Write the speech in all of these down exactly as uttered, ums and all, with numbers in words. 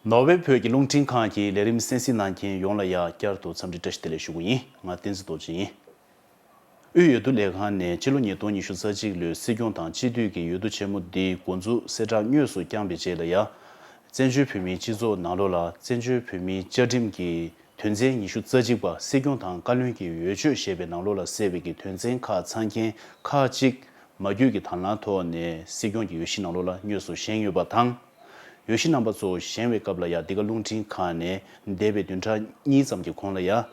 ནོར་ཝེ་བོད་ཀྱི་རླུང་འཕྲིན་ཁང་གི་ལས་རིམ་གསན་གཟིགས་གནང་མཁན་ཡོངས་ལ་ཡང་བསྐྱར་དུ་འཚམས་འདྲི་བཀྲ་ཤིས་བདེ་ལེགས་ཞུ་གི་ཡིན། ང་བསྟན་འཛིན་རྡོ་རྗེ་ཡིན། དབུས་འོས་བསྡུ་ལས་ཁང་ནས་ཕྱི་ལོ་ཉིས་སྟོང་ཉི་ཤུ་རྩ་གཅིག་ལོའི་སྲིད་སྐྱོང་དང་སྤྱི་འཐུས་ཀྱི་འོས་བསྡུ་ཆེན་མོ་འདིའི་འགོ་འཛུགས་གསལ་བསྒྲགས་དངོས་སུ་བསྐྱངས་པའི་རྗེས་ལ་ཡང་། བཙན་བྱོལ་བོད་མིའི་སྤྱི་ཚོགས་ནང་ལོགས་ལ་བཙན་བྱོལ་བོད་མིའི་བཅའ་ཁྲིམས་ཀྱི་དོན་ཚན་ཉི་ཤུ་རྩ་གཅིག་པ་སྲིད་སྐྱོང་དང་བཀའ་བློན་གྱི་འོས་ཆོས་ཞེས་པའི་ནང་ལོགས་ལ་གསལ་བའི་གི་དོན་ཚན་ཁག་ཚང་མཁན་ཁག་ཅིག་མ་བསྒྱུར་གྱི་དང་བླངས་ཐོག་ནས་སྲིད་སྐྱོང་གི་འོས་གཞི་ནང་ལོགས་ལ་དངོས་སུ་བཞེངས་ཡོད་པ་དང་། འོས་གཞི་རྣམ་པ་ཚོ་བཞེངས་པའི་སྐབས་ལ་ཡང་འདི་ག་རླུང་འཕྲིན་ཁང་ནས་འདས་པའི་བདུན་ཕྲག་གཉིས་ཙམ་གྱི་གོང་ལ་ཡང་།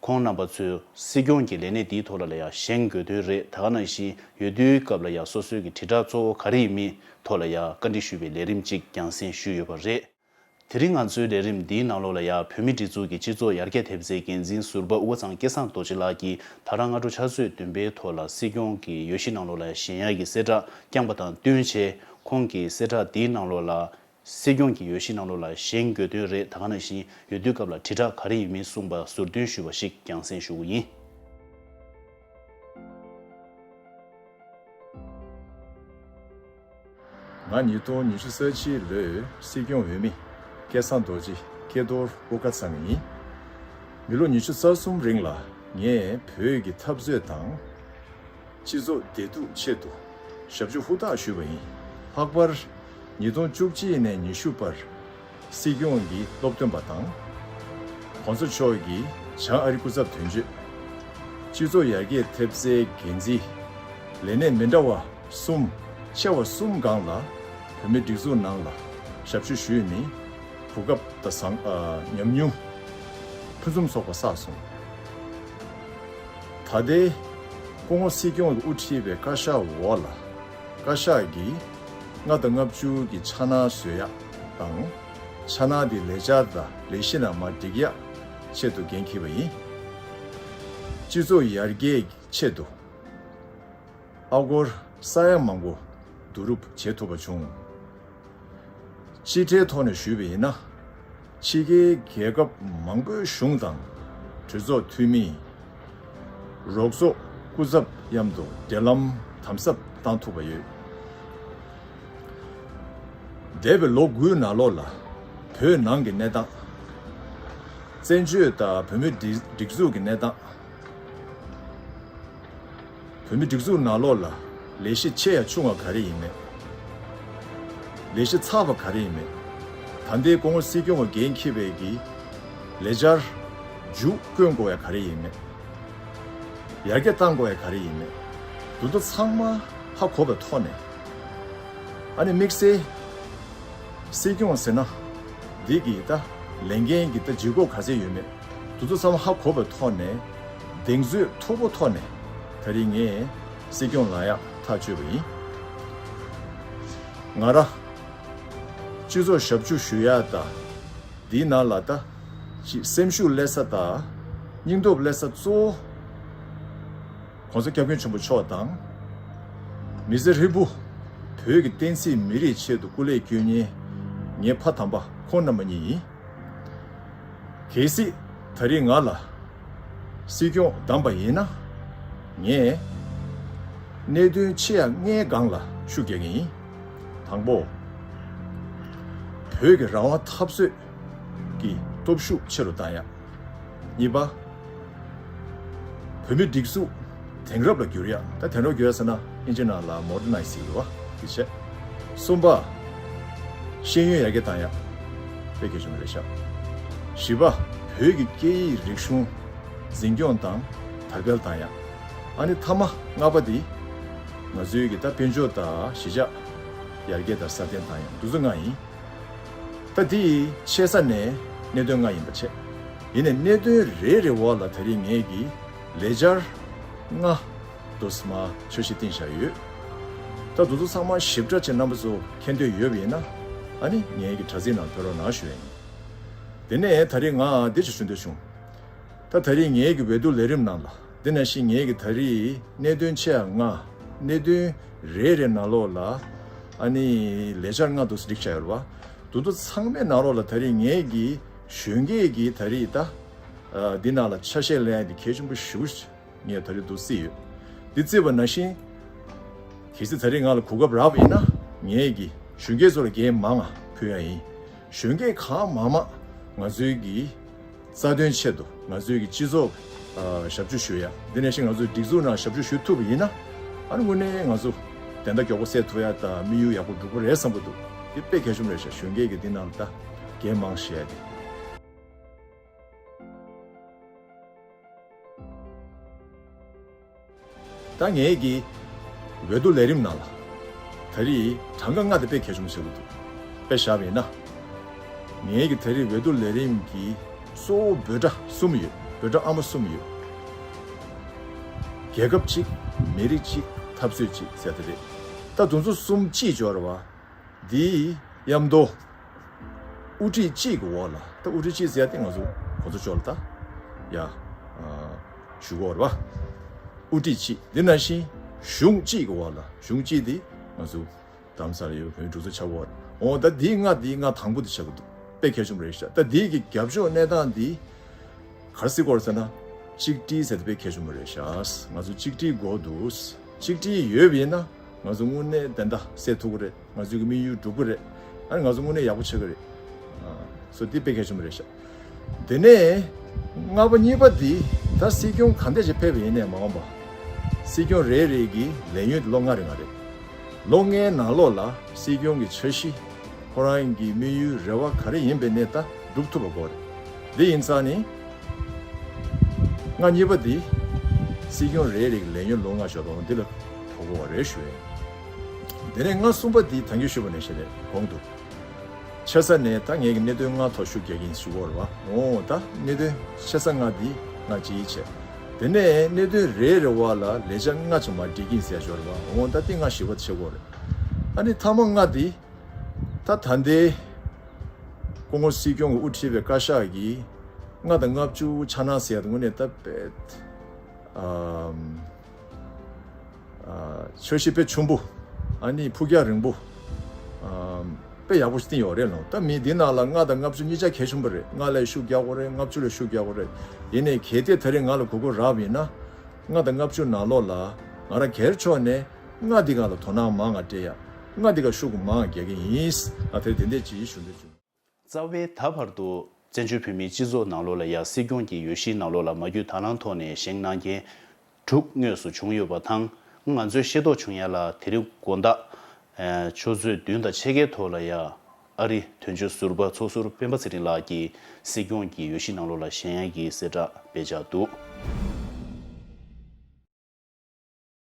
ཁོང་རྣམ་པ་ཚོས་སྲིད་སྐྱོང་གི་ལས་གནས་འདིའི་ཐོག་ལ་ལ་ཡང་བཞེངས་དགོས་དོན་རེད། ད་ག་ནང་བཞིན་འོས་བསྡུའི་སྐབས་ལ་ཡང་སོ་སོའི་གི་དྲིལ་བསྒྲགས་གཙོ་བོ་ག་རེ་ཡིན་མིན་ཐོག་ལ་ཡང་བཀའ་འདྲི་ཞུས་པའི་ལས་རིམ་གཅིག་རྒྱང་སྲིང་ཞུས་ཡོད་པ་རེད། དེ་རིང་ང་ཚོའི་ལས་རིམ་འདིའི་ནང་ལོགས་ལ་ཡང་བོད་མིའི་སྒྲིག་འཛུགས་ཀྱི་སྤྱི་ཚོགས་ཡར་རྒྱས་ཐེབས་རྩའི་འགན་འཛིན་ཟུར་པ་དབུ་གཙང་སྐལ་བཟང་རྡོ་རྗེ་ལགས་ཀྱིས་ད་རང་སྔ་དྲོ་ཕྱག་ཚོད་བདུན་པའི་ཐོག་ལ་སྲིད་སྐྱོང་གི་འོས་གཞི་ནང་ལོགས་ལ་བཞེངས་ཡག་གི་གསལ་བསྒྲགས་བསྐྱངས་པ་དང་བསྟུན་བྱས། ཁོང་གིས་གསལ་བསྒྲགས་འདིའི་ནང་ལོགས་ལ། སྲིད་སྐྱོང་གི་འོས་གཞི་ནང་ལོགས་ལ་བཞེངས་དགོས་དོན་རེད། ད་ག་ནང་བཞིན་འོས་བསྡུའི་སྐབས་ལ་དྲིལ་བསྒྲགས་ག་རེ་ཡིན་མིན་གསུངས་པ་ཟུར་འདོན་ཞུས་པ་ཞིག་རྒྱང་སྲིང་ཞུ་གི་ཡིན། ང་ཉིས་སྟོང་ཉི་ཤུ་རྩ་གཅིག་ལོའི་སྲིད་སྐྱོང་འོས་མི་སྐལ་བཟང་རྡོ་རྗེ་སྐལ་རྡོར་དབུ་དཀར་ཚང་ཡིན། མི་ལོ་ཉི་ཤུ་རྩ་གསུམ་རིང་ལ་ངས་བོད་ཀྱི་འཐབ་རྩོད་དང་། སྤྱི་ཚོགས་བདེ་སྡུག་ཆེད་དུ་ཞབས་ཞུ་ཧུར་ཐག་ཞུས་པ་ཡིན། ལྷག་པར་ཉིས་སྟོང་བཅུ་གཅིག་ནས་ཉི་ཤུ་བར་སྲིད་སྐྱོང་གི་སློབ་སྟོན་པ་དང་། གོང་ས་མཆོག་གི་བྱང་ཨ་རི་སྐུ་ཚབ་དོན་གཅོད། སྤྱི་ཚོགས་ཡར་རྒྱས་ཐེབས་རྩའི་འགན་འཛིན། ལས་གནས་མི་འདྲ་བ་གསུམ། ཆེ་བ་གསུམ་སྒང་ལ་བོད་མིའི་སྒྲིག་འཛུགས་ནང་ལ་ཞབས་ཞུ་ཞུས་ནས་གོ་སྐབས་དང་བཟང་ཨ་ཉམས་མྱོང་ཕུན་སུམ་ཚོགས་པ་བསགས་སོང་། ད་ལྟའི་སྐུ་ངོ་སྲིད་སྐྱོང་གིས་དབུ་ཁྲིད་པའི་བཀའ་ཤག་འོག་ལ་བཀའ་ཤག་གིས་ལྔ་དང་ལྔ་བཅུ་གི་འཆར་སྣང་བཟོ་ཡག་དང་། འཆར་སྣང་དེ་ལས་འཆར་དང་ལས་གཞི་ནང་མར་སྒྲིག་ཡག་ཆེད་དུ་འགན་འཁྱེར་བ་ཡིན། སྤྱི་ཚོགས་ཡར་རྒྱས་ཀྱི་ཆེད་དུ་ཨ་སྒོར་ས་ཡ་མང་པོ་བསྡུ་རུབ་བྱེད་ཐུབ་པ་བྱུང་། སྤྱི་ཁྲལ་ཐོག་ནས་ཞུས་པ་ཡིན་ན། ཕྱི་རྒྱལ་རྒྱལ་ཁབ་མང་པོའི་གཞུང་དང་གྲོས་ཚོགས་འཐུས་མི། རོགས་ཚོགས་སྐུ་ཚབ་མཉམ་དུ་འབྲེལ་ལམ་དམ་ཟབ་བཏང་ཐུབ་པ་ཡོད། འདས་པའི་ལོ་དགུའི་ནང་ལོགས་ལ་བོད་ནང་གི་གནས་སྟངས། བཙན་བྱོལ་དང་བོད་མིའི་སྒྲིག་སྒྲིག་འཛུགས་ཀྱི་གནས་སྟངས། བོད་མིའི་སྒྲིག་འཛུགས་ནང་ལོགས་ལ་ལས་གཞི་ཆེ་ཡང་ཆུང་བ་ག་རེ་ཡིན་མེད། ལས་གཞི་ཚགས་པ་ག་རེ་ཡིན་མེད། ད་ལྟའི་སྐུ་ངོ་སྲིད་སྐྱོང་གིས་འགན་འཁྱེར་བའི་གི་ལས་འཆར་མཇུག་སྐྱོང་དགོས་ཡ་ག་རེ་ཡིན་མེད། ཡར་རྒྱས་གཏང་དགོས་ཡ་ག་རེ་ཡིན་མེད། དེ་ཚོ་ཚང་མ་ཧ་གོ་བའི་ཐོག་ནས། ཨ་ནི་དམིགས་བསལ་སྲིད་སྐྱོང་ཟེར་ན་འདི་གི་ད་ལས་འགན་གི་ད་ལྗིད་ཁོག་ག་ཚད་ཡོད་མེད། དེ་ཚོ་ཚང་མ་ཧ་གོ་བའི་ཐོག་ནས་གདེང་ཚོད་མཐོ་པོ་ཐོག་ནས་ད་རིང་ངས་སྲིད་སྐྱོང་ལངས་ཡག་ཐག་གཅོད་པ་ཡིན། ང་རང་སྤྱི་ཚོགས་ཞབས་ཞུ་ཞུ་ཡག་དང་འདིའི་ནང་ལ་ད་ཅིག་སེམས་ཤུགས་སླེབས་ས་དང་སྙིང་སྟོབས་སླེབས་ས་གཙོ་བོ་༸གོང་ས་༸སྐྱབས་མགོན་ཆེན་པོ་མཆོག་དང་། མི་ཚེ་ཧྲིལ་པོ་བོད་ཀྱི་བསྟན་སྲིད་མི་རིགས་ཆེད་དུ་སྐུ་ལས་བསྐྱོན་མཁན་ངའི་ཕ་དམ་པ་ཁོང་རྣམ་པ་གཉིས་ཡིན། གལ་སྲིད་ད་རེས་ང་ལ་སྲིད་སྐྱོང་བདམས་པ་ཡིན་ན། ངས་གནད་དོན་ཆེ་ཡ་ལྔའི་སྒང་ལ་ཤུགས་རྒྱག་གི་ཡིན། དང་པོ། བོད་ཀྱི་རང་དབང་འཐབ་རྩོད་ཀྱི་སྟོབས་ཤུགས་ཆེ་རུ་བཏང་ཡ། གཉིས་པ། བོད་མིའི་སྒྲིག་འཛུགས་དེང་རབས་ལ་བསྒྱུར་ཡ། ད་དེང་རབས་བསྒྱུར་ཡ་ཟེར་ན་ཨིན་ཇི་ནང་ལ་མོ་ཌར་ནའི་ཛི་ཟེར་གྱི་ཡོད་པ་དེ་བྱས། གསུམ་པ། ཤེས་ཡོན་ཡར་རྒྱས་བཏང་ཡ་དཔེ་གལ་ཆེན་པོ་རེད་ཤག་བཞི་པ། བོད་ཀྱི་སྐད་ཡིག་རིག་གཞུང་འཛིན་སྐྱོང་དང་དར་སྤེལ་བཏང་ཡ། ཨ་ནི་མཐའ་མ་ལྔ་པ་དེ་ང་ཚོའི་གི་ད་དཔལ་འབྱོར་དང་གཞིས་ཆགས་ཡར་རྒྱས་དང་སྲ་བརྟན་བཏང་ཡ། འདི་ཚོ་ལྔ་ཡིན། ད་དེ་ཆེ་ས་ནས་གནད་དོན་ལྔ་ཡིན་པ་བྱས། ཡིན་ནའི་གནད་དོན་རེ་རེ་འོག་ལ་ད་རེས་ངས་ཀྱི་ལས་འཆར་ལྔ་དུ་མ་འཆར་གཞི་བཏིང་བཞག་ཡོད། ད་དེ་ཚོ་ཚང་མ་ཞིབ་ཕྲ་བྱས་རྣམ་པ་ཚོ་མཁྱེན་འདོད་ཡོད་པ་ཡིན་ན། ཨ་ནི་ངའི་གི་དྲ་ཚིགས་ནང་ཕེབས་རོགས་གནང་ཞུ་ཡ་ཡིན། དེ་ནས་ད་རེས་ང་འདི་ཅིག་ཞུ་འདོད་བྱུང་། ད་ད་རེས་ངའི་གི་འོས་བསྡུ་ལས་རིམ་ནང་ལ། དེ་ནང་བཞིན་ངའི་གི་ད་རེས་གནད་དོན་ཆེ་ཡ་ལྔ། གནད་དོན་རེ་རེ་ནང་ལོགས་ལ་ཨ་ནི་ལས་འཆར་ལྔ་དུ་སྒྲིག་བྱ་ཡོད་རེད་བ། དེ་ཚོ་ཚང་མའི་ནང་ལོགས་ལ་ད་རེས་ངའི་གི་གཞོན་སྐྱེས་ཀྱི་ད་རེས་ད་ཨ་འདི་ནང་ལ་ཆ་ཤས་ལེན་ཡ་དེ་གལ་ཆེན་པོ་ཞེ་པོ་ངས་ད་རེས་འདུག་བརྩིས་ཡོད། འདི་བརྩིས་པ་ནང་བཞིན་གལ་སྲིད་ད་རེས་ང་ལ་གོ་སྐབས་རག་པ་ཡིན་ན། ངས་གི་གཞོན་སྐྱེས་ཚོ་ལ་འགན་མང་ང་ཕུལ་ཡ་ཡིན། གཞོན་སྐྱེས་གང་མང་མང་ང་ཚོའི་གི་རྩ་དོན་ཆེད་དུ་ང་ཚོའི་གི་སྤྱི་ཚོགས་ཨ་ཞབས་ཞུ་ཞུ་ཡ། འདི་ནས་ཤིག་ང་ཚོའི་སྒྲིག་འཛུགས་ནང་ཞབས་ཞུ་ཞུ་ཐུབ་པ་ཡིན་ན། ཨ་ནི་དངོས་གནས་ང་ཚོ་བདེན་མཐའ་མགྱོགས་པོ་སེལ་ཐུབ་ཡ་དང་དམིགས་ཡུལ་ཡག་པོ་འགྲུབ་ཀྱི་རེད་བསམ་གྱི་འདུག་འདི་དཔེ་གལ་ཆེན་པོ་རེད་ཤག་གཞོན་སྐྱེས་ཀྱི་འདི་ནང་ལ་ད་འགན་མང་བཞེས་ཡ་དེ། ད་ངའི་གི་འོས་བསྡུ་ལས་རིམ་ནང་ལ་ད་རེས་གྲངས་ཀ་ལྔ་དེ་དཔེ་གལ་ཆེན་པོ་ཆགས་ཀྱི་འདུག་དཔེ་བཞག་པ་ཡིན་ན། ངའི་གི་ད་རེས་འོས་བསྡུ་ལས་རིམ་གྱི་གཙོ་བོ་འབོད་སྒྲ་གསུམ་ཡོད། འབོད་སྒྲ་ཨ་མ་གསུམ་ཡོད། རྒྱལ་ཁབ་གཅིག་མི་རིགས་གཅིག་འཐབ་རྩོད་གཅིག་ཟེར་དེ་རེད། ད་དེ་ཚོ་གསུམ་གཅིག་འབྱོར་བ། འདིའི་མཉམ་དུ་དབུ་ཁྲིད་གཅིག་གི་འོག་ལ། ད་དབུ་ཁྲིད་གཅིག་ཟེར་ཡ་དེ་ང་ཚོ་གོ་ཚོ་ཅོག་ལ་ད་ཡ་ཞུ་གི་ཡོད་རེད་པ། དབུ་ཁྲིད་གཅིག་འདི་ནང་བཞིན་གཞུང་གཅིག་གི་འོག་ལ། གཞུང་གཅིག་དེ་ང་ཚོ་རྡ་རམ་ས་ལ་ཡོད་བོད་མིའི་སྒྲིག་འཛུགས་ཆགས་ཀྱི་ཡོད་རེད། འོ་ད་འདིའི་ལྔ་འདིའི་ལྔ་དང་པོ་དེ་ཆགས་ཀྱི་འདུག་དཔེ་གལ་ཆེན་པོ་རེད་ཤག་ད་འདིའི་གི་རྒྱབ་ཕྱོགས་གནས་སྟངས་འདི་ག་རེ་ཟེར་དགོས་རེད་ཟེར་ན། གཅིག་སྒྲིལ་ཟེར་དེ་དཔེ་གལ་ཆེན་པོ་རེད་ཤག་ང་ཚོ་གཅིག་སྒྲིལ་དགོས་འདུག་གཅིག་སྒྲིལ་ཡོད་པ་ཡིན་ན་ང་ཚོ་དངོས་གནས་བདེན་མཐའ་གསལ་ཐུབ་ཀྱི་རེད། ང་ཚོའི་གི་དམིགས་ཡུལ་འགྲུབ་ཀྱི་རེད། ཨ་ནི་ང་ཚོ་དངོས་གནས་ཡག་པོ་ཆགས་ཀྱི་རེད། ཨ་སོ་འདི་དཔེ་གལ་ཆེན་པོ་རེད་ཤག་དེ་ནས་ལྔ་པ་གཉིས་པ་འདི་ད་སྲིད་སྐྱོང་ག་འདྲ་ཅིག་ཕེབས་པ་ཡིན་ནའི་མ་འོངས་པ་སྲིད་སྐྱོང་རེ་རེ་གི་ལས་ཡུན་དེ་ལོ་ལྔ་རེ་ལྔ་རེད། ལོ་ལྔའི་ནང་ལོགས་ལ་སྲིད་སྐྱོང་གི་འཆར་གཞི། ཁོ་རང་གི་དམིགས་ཡུལ་རེ་བ་ག་རེ་ཡིན་པའི་གནས་ད་སྒྲུབ་ཐུབ་པ་དགོས་རེད། འདི་ཡིན་ཙང་ནི། ལྔ་གཉིས་པ་འདི། སྲིད་སྐྱོང་རེ་རེ་གི་ལས་ཡུན་ལོ་ལྔ་ཞོག་དང་འདི་ལ་གོ་དགོས་པ་རེད་ཞུ་ཡ་ཡིན། དེ་ནས་ལྔ་གསུམ་པ་འདི་ད་གིན་ཞུས་པ་ནང་བཞིན་རེད་གོང་དུ། ཆེ་ས་ནས་ད་ངས་ཀྱི་གནད་དོན་ལྔ་ཐོག་ཤུགས་རྒྱག་གི་ཡིན་ཞུ་དགོས་རེད་པ། འོ་ད་གནད་དོན་ཆེ་ས་ལྔ་འདི་ལྔ་གཅིག་བྱས། དེ་ནས་གནད་དོན་རེ་རེ་བ་ལ་ལས་འཆར་ལྔ་ཙམ་མར་སྒྲིག་གི་ཡིན་ཟེར་ཞོར་རེད་པ། འོ་ད་འདི་ལྔ་བཞི་པ་བྱེད་དགོས་རེད། ཨ་ནི་མཐའ་མ་ལྔ་འདི། ད་ད་ལྟའི་སྐུ་ངོ་སྲིད་སྐྱོང་གིས་དབུ་ཁྲིད་པའི་བཀའ་ཤག་གིས་ལྔ་དང་ལྔ་བཅུ་འཆར་སྣང་ཟེར་ཡ་དེ་དངོས་གནས་ད་དཔེ་ཨམ་ཨ་འཆར་གཞི་དཔེ་ཆེན་པོ། ཨ་ནི་ཕུགས་རྒྱང་རིང་པོ། ཨམ་དཔེ་ཡག་པོ་ཞིག་བཏིང་ཡོད་རེད་ལོ། ད་མི་འདི་ནང་ལ་ལྔ་དང་ལྔ་བཅུ་གཉིས་ཆ་གལ་ཆེན་པོ་རེད། ལྔ་ལ་ཤུགས་རྒྱག་དགོས་རེད། ལྔ་བཅུ་ལ་ཤུགས་རྒྱག་དགོས་རེད། ཡིན་ནའི་གལ་ཏེ་ད་རེས་ང་ལ་གོ་སྐབས་རག་པ་ཡིན་ན། ལྔ་དང་ལྔ་བཅུ་ནང་ལོགས་ལ་ང་རང་སྒེར་ཕྱོགས་ནས་ལྔ་འདི་སྒང་ལ་དོ་སྣང་མང་ང་སྤྲད་ཡ། ལྔ་འདི་སྒང་ཤུགས་མང་ང་རྒྱག་གི་ཡིན། ང་དེ་དེ་འདྲས་ཅིག་ཞུ་འདོད་བྱུང་། རྩ་བའི་ད་བར་དུ་བཙན་བྱོལ་བོད་མིའི་སྤྱི་ཚོགས་ནང་ལོགས་ལ་ཡ་སྲིད་སྐྱོང་གི་འོས་གཞིའི་ནང་ལོགས་ལ་མ་བརྒྱུད་དང་བླངས་ཐོག་ནས་བཞེངས་གནང་མཁན་དྲུག་དངོས་སུ་བྱུང་ཡོད་པ་དང་། ང་ཚོས་ཤེས་རྟོགས་བྱུང་ཡ་ལ་དེ་རིང་དགོང་དག་ཨ་ཆུ་ཚོད་བདུན་དང་ཕྱེད་ཀའི་ཐོག་ལ་ཡ། ཨ་རི་དོན་གཅོད་ཟུར་པ་ཚོགས་ཟུར་སྤེན་པ་ཚེ་རིང་ལགས་ཀྱིས་སྲིད་སྐྱོང་གི་འོས་གཞི་ནང་ལོགས་ལ་བཞེངས་ཡག་གི་གསལ་བསྒྲགས་སྤེལ་འཆར་འདུག